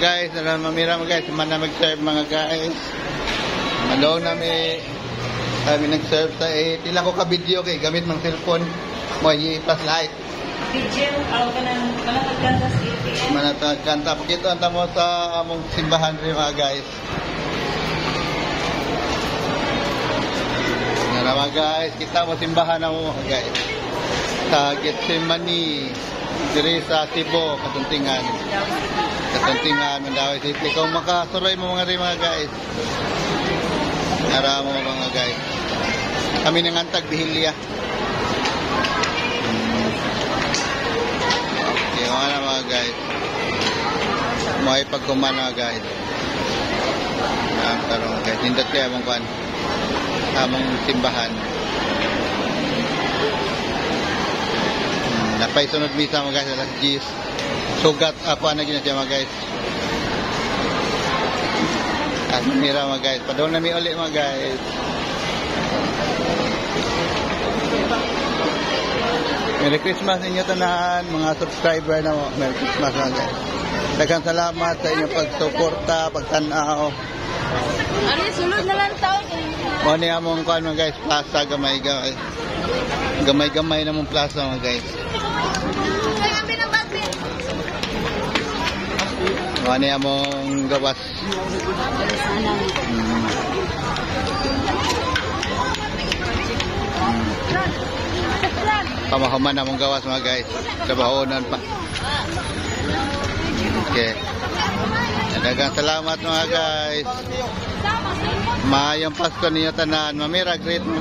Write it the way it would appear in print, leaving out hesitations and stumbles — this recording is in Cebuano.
Guys, alam mamira mga guys, man na mag-serve mga guys. Malong na mi kami nag-serve sa 8. Ilang ko ka video kay gamit mang cellphone mo plus light. Video, aw ka nang malakagkanta sa ATM. Manata kanta pakita ang tamo sa among simbahan rin mga guys. Nara mga guys, kita mo simbahan na mo mga guys. Sa Getsemani, diri sa Cebu, Katuntingan. Katuntingan, Mandaue City. Kung makasuroy mo mga rin mga guys. Nara mo mga guys. Kami nangantag Bihilya. Okay, mga na mga guys. May pagkuman mga guys. Ah, pero guys, nindot kaya among kuan. Among simbahan. Napay sunod misa mga guys alas 10. Sugat ako na gina siya mga guys. At mira mga guys, padong na mi uli mga guys. Merry Christmas inyo tanan, mga subscriber na mo. Merry Christmas mga guys. Daghang salamat sa inyong pagsuporta, pagtan-aw. Ano yung sulod na lang taon? Mo ni among kuan mga guys, plaza gamay gamay. Gamay-gamay na mong plaza mga guys. Mo ni among gawas. Pamahuman among gawas mga guys. Trabahonan pa. Okay. Daghang salamat mga guys. Maayong Pasko ninyo tanan. Mamira, great. Okay.